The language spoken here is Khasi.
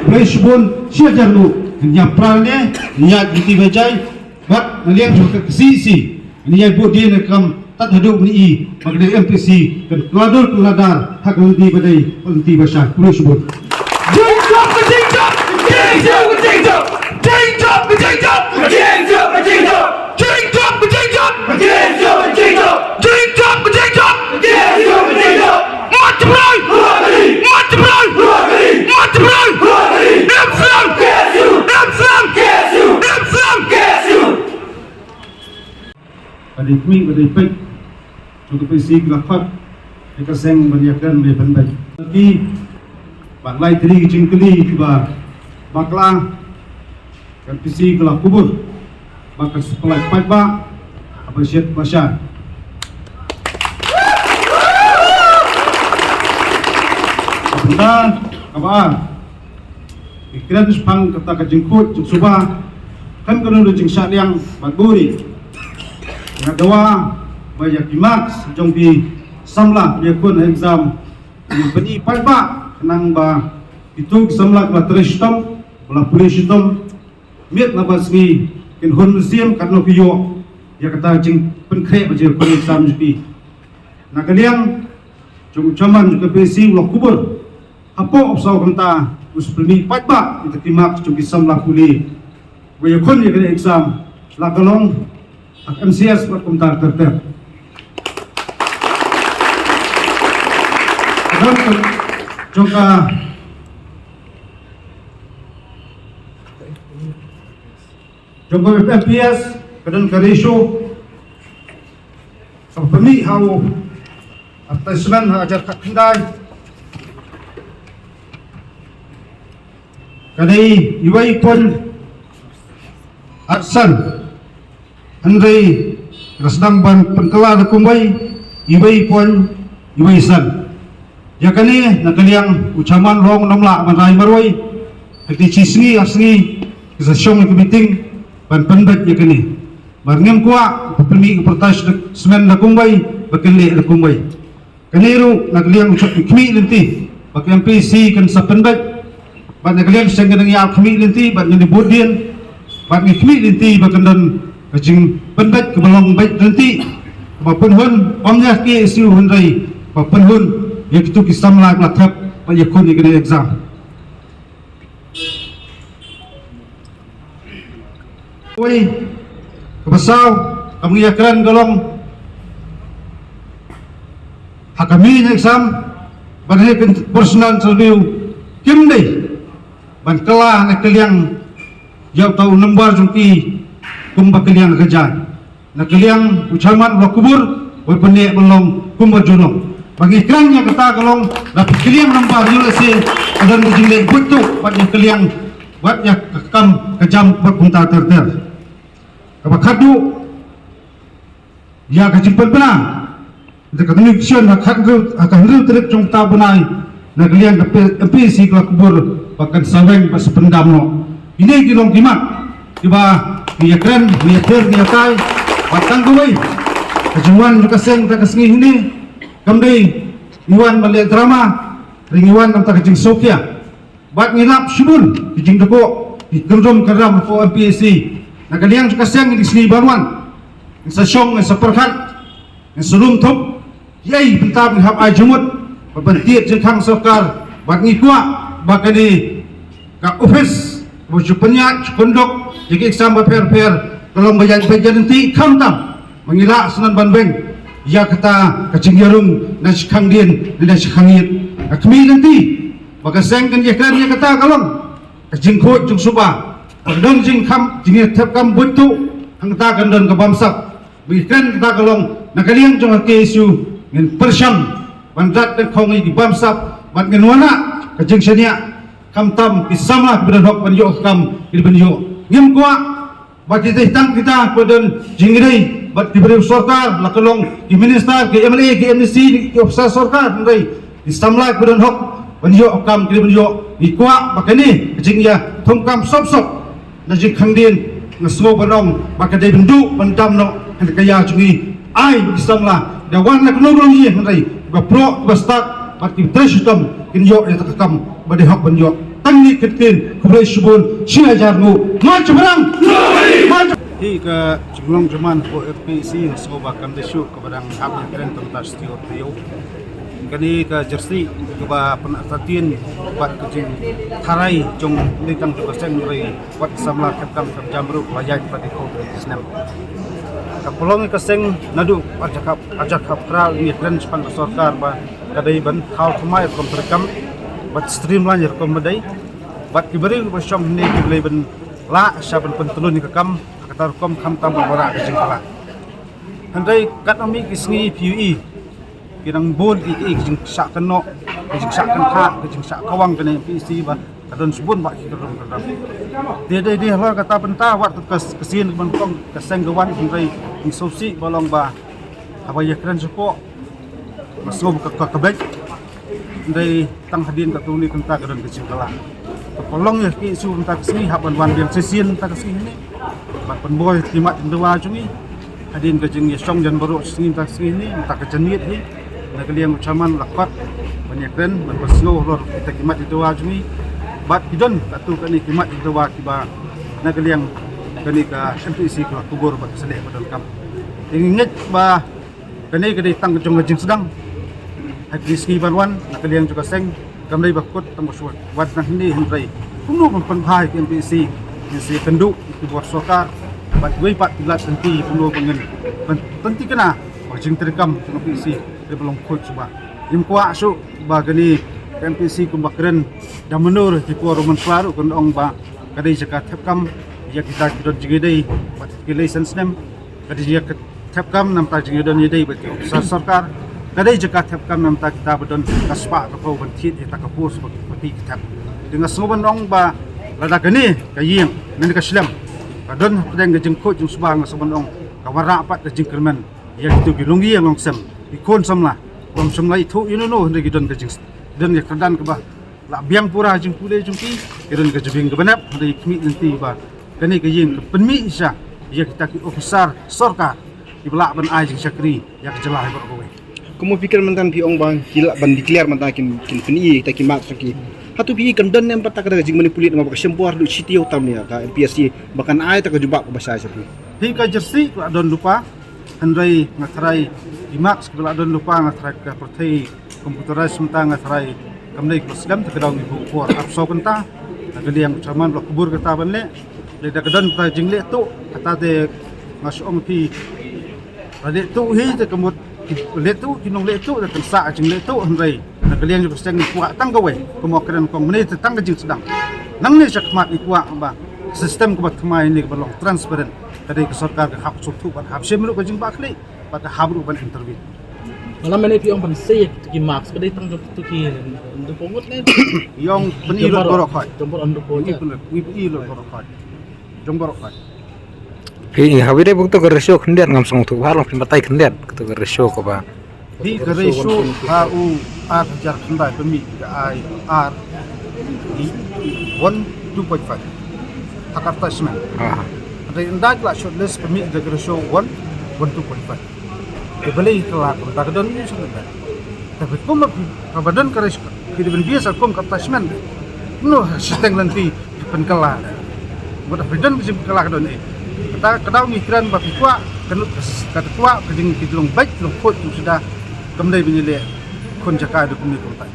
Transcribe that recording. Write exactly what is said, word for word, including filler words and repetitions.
Khublei shibun, shi hajar nguh. Ngin ïa pra ne, ngin ïa jiti bajai, bad na liang jong ka C E C, ngin ïa buh dien ka kam tad haduh ngin i ba ka M P C kan klador kladar ha ka lynti ba dei, lynti ba shai. Khublei shibun. Ka dei khmih, ka dei peit jong ka P C ka la khot ïa ka seng ban ïakren ban pynbeit. Ki ba lai tylli ki jingkylli kiba bakla, ka P C ka la kubur ba ka supply paidbah haba shet ba shai. Bynta kaba ar, ki kren shaphang kata ka jingkhuid jingsuba, khlem kano kano ka jingshah liang bad buhrieh. Nga dawa ba ïa ki marks jong ki samla ba ïakhun ha exam, ki pyni paidbah khnang ba kito ki samla kiba trei shitom, ba la pule shitom, miet lane sngi, kin hun mynsiem katno ki ïoh ïa kata ka jingpynkhreh ba jingïakhun exam jong ki. Na ka liang jong u chairman jong ka P C u la kubur, hapoh u saw kynta u sa pynmih paidbah ïa ki marks jong ki samla pule ba ïakhun ïa kane exam, la ka long ha M C S bad kumta ter ter. Ka don ka jong ka jong ka M P S ka don ka ratio kaba pynmih ha u advertisement ha ka hajar khatkhyndai. Ka dei uwei point arsan. Hynrei ka sdang ban pynkylla da kumwei, uwei point uwei san. Ïa kane na ka liang u chairman ruh um lah ban rai marwei. Ha kine shi sngi ar sngi ki sa shong ïa ka meeting ban pynbeit ïa kane. Mar ngim kwah ba pynmih ka advertisement da kumwei ba kin leh da kumwei. Kane ruh na ka liang u shah khmih lynti ba ka M P C kan sa pynbeit. Bad na ka liang seng ka dang ïa khmih lynti bad ngin ïa bud dien bad ngin khmih lynti ba kan don ka jingpynbeit kaba long beit lynti, ba pynhun ym ïa ka K S U hynrei ba pynhun ïa kito ki samla ba la thep ba ïakhun ïa kane exam. Oi, kaba saw, kam ngi ïa kren ka long ha ka main exam, ban ïa ka personal interview, kim dei ban kylla na ka liang ïa uta u number jong ki kumba ka liang ka jai. Na ka liang u chairman u la kubur, wat pynleh ban long kumba ju long. Ba ngi kren ïa kata ka long, da phi ka liang number ïa lehse ka don ka jingleh buit tu, bad ïa ka liang, bad ïa ka kam ka jam bad kumta ter ter. Kaba khatduh, ïa ka jingpynbna da ka notification ha ka hynriew, ha ka hynriew tarik jong uta u bnai, na ka liang ka P-, M P S C ka la kubur ba kan sa weng bad sa pyndam noh. Kine ki long ki mat kiba ngi ïa kren, ngi ïa pher, ngi ïa tai. Bad tang kawei, ka jingwan jong ka seng ha ka sngi hangne kam dei ngi wan ban leh drama, hynrei ngi wan namar ka jingsngewkhia. Bad ngi lap shibun ki jingdukuk, ki kyndrum kynram hapoh M P S C. Na ka liang jong ka seng, ngi sngewbha ban wan, ngin sa shong, ngin sa pyrkhat, ngin sa lum thup kiei bynta ba ngi hap ai jingmut bad ban tied jingkhang sorkar. Bad ngi kwah ba kane ka office ba ju pynïaid, ju kyndok ïa ki exam bapher bapher, ka long ba ïaid beit ïaid lynti, khamtam ba ngi lah sngewbha ban weng ïa kata ka jingïarung na shi khang dien ne na shi khang ïit. Ka khmih lynti ba ka seng kan ïakren ïa kata ka long ka jingkhuid jingsuba. Ka don jingkham, jingïathep kam buit tu, hangta kan don ka bamsap. Ba ngi kren kata ka long, na ka liang jong ka K S U ngin pyrshang ban rat lyngkhong ïa ki bamsap bad ngin wanrah ka jingshaniah, khamtam ki samla kiba don hok ban ïoh ka kam kiba ïoh. Ngim kwah ba kita tang kita kiba don jingïadei bad ki briew sorkar, la ka long ki minister, ki M L A, ki M D C, ki officer sorkar, hynrei ki samla kiba don hok ban ïoh ka kam kiba ïoh. Ngi kwah ba kane ka jingïathung kam sop sop na jingkhang dien, nga sngew ban ong ba ka dei ban duh ban dam noh, hynrei ka ïa jong ngi ai ba ki samla da wan na kano kano ïing hynrei ba proh, ba stad bad ki trei shitom kin ïoh ïa ka kam ba dei hok ban ïoh. Tang ni kyrteng khublei shibun shi hajar nguh. Mach Brang. Mach. Hi ka jinglong jingman ko F P C na sngewbha kam da shu ka badang hap ni kren tang ta studio trio. Kani ka jersey kaba pynatien bad ka jingtharai jong ni tang jong ka seng ri wat samla thep kam thep jam ruh ba yai pat ko ka snem. Ka pynlong ka seng naduh ajakap ajakap kral ni kren sepang ka sorkar ba ka dei ban khaw thymmai rukom treikam bad streamline rukom ba dei bad ki briew ba shong hynne ki blei ban lah sha ban pyntlun ïa ka kam ha kata rukom khamtam ba wanrah ka jingkylla. Hynrei katno mih ki sngi phi ïohi ki dang bun ki ki jingshah kynnoh ki jingshah kynthah ki jingshah kawang kane phi ïohi ba ka don shibun ba ki kyrduh kyrduh. Dei dei dei halor kata bynta wat ka sien ka ban kong ka seng ka wan hynrei ngi sngewsih ba long ba haba ïa kren shapoh Nga sngew ka ka ka bek. Ndai tang hadien ka tuni tang ta ka don ka jingkylla. Ka pynlong ïa ki issue tang ta ka sngi hap ban wan biang shisien tang ta ka sngi hynne. Ban pynbor ïa ki mat jingdawa jong ngi. Hadien ka jingïashong jan baroh sngi tang ta ka sngi hynne, tang ta ka janmiet hi. Na ka liang u chairman la kot ban ïakren ban pynsngew halor kita ki mat jingdawa jong ngi. Bad ki don katto katne ki mat jingdawa kiba na ka liang kane ka M P C ka la kubur bad ka sdang ba donkam. Te ngi ngeit ba Kane ka dei tang ka jong ka jingsdang. Ha ki sngi ban wan na ka liang jong ka seng kam dei ba kut tang ba shuwa. Wat nang hynne hynrei kumno ban pynbha ïa ki M P C, ïa ki kynduh, ïa ki bor sorkar bad kiwei pat ki lad lynti kumno ban ngin ban tynti kane ba ka jingtreikam jong ka M P C dei ba long khuid shuwa. Ngim kwah shuh ba kane ka M P C kumba kren da mynno ki por u mynshuwa ruh kan ong ba ka dei jaka thep kam ïa kita ki don jingïadei bad ki lei san snem. Ka dei jaka thep kam namta jingïadon ïadei bad ki officer sorkar. Ka dei jaka thep kam namta kita ba don ka spah ka phew ban thied ïa ta ka post ba ki thep. Te nga sngew ban ong ba lada kane ka ïing kane ka shlem ka don hapdeng ka jingkhuid jingsuba nga sngew ban ong ka wanrah pat ka jingkyrmen ïa kito ki longïing longsem ki khun samla. Bym shym la ithuh ïano no hynrei ki don ka jing don ka kyrdan kaba La biang pura jingpule jong ki, ki don ka jingbiang kaba nep, hynrei khmih lynti ba kane ka ïing ka pynmih sha ïa kita ki officer sorkar kiba lah ban ai jingshakri ïa ka jylla hi baroh kawei. Kumba phi kren mynta phi ong ba ki lah ban declare mynta kin kin pyni ïa kita ki marks jong ki. Hato phi kan don ne em pat ta ka jingmanipulate namar ba ka shim bor haduh shi taïew tam ïa ka M P S C ba kan ai ta ka jubab kaba shai sha phi. Hi ka jersey ka la don lypa. Hynrei nga tharai ki marks kiba la don lypa nga tharai ka pyrthei computerized mynta nga tharai kam dei kaba slem te ka daw ngi buh por arphew saw kynta. Na ka liang u chairman ba la kubur kata ban leh. Lada ka don kata jingleh tuh kata te nga shu ong phi. Lada leh tuh hi te ka mut leh tuh ki nongleh tuh te kan sah jingleh tuh hynrei Na ka liang jong ka seng ngi kwah tang kawei, kumba kren kong mynne te tang ka jingsdang. Nangne sha khmat ngi kwah ba system kaba thymmai ne kaba long transparent. Ka dei ka sorkar ka hap sngewthuh bad hap shim ruh ka jingbakla bad ka hap ruh ban intervene. Malam mynne phi ong ban sei ki marks ka dei tang jong ki ndu pongut ne. Ïong pyni lut baroh khoit. Jong baroh ndu pongut. Pyni lut baroh khoit. Jong baroh khoit. Phi ha wi dei buk to ka ratio khyndiat ngam sngewthuh bha long phi batai khyndiat to ka ratio kaba. Hi ka ratio ha u ar hajar khyndai pynmih ka ai ar hi one two point five. Ha ka attachment. Ah. Hynrei ynda la shortlist pynmih da ka ratio one one two point five. Te balei ka la ka don ni sngewthuh. Te phi kum phi ba don ka ratio phi dei ban bias kum ka attachment. No shiteng lynti pynkylla. Ngut phi don ka jingpynkylla ka don eh. Kata ka daw ngi kren ba phi kwah ka nud ka kwah ka jing ki long beit long khot tu suda kam dei ban ïaleh khun jaka da kumne kumtai.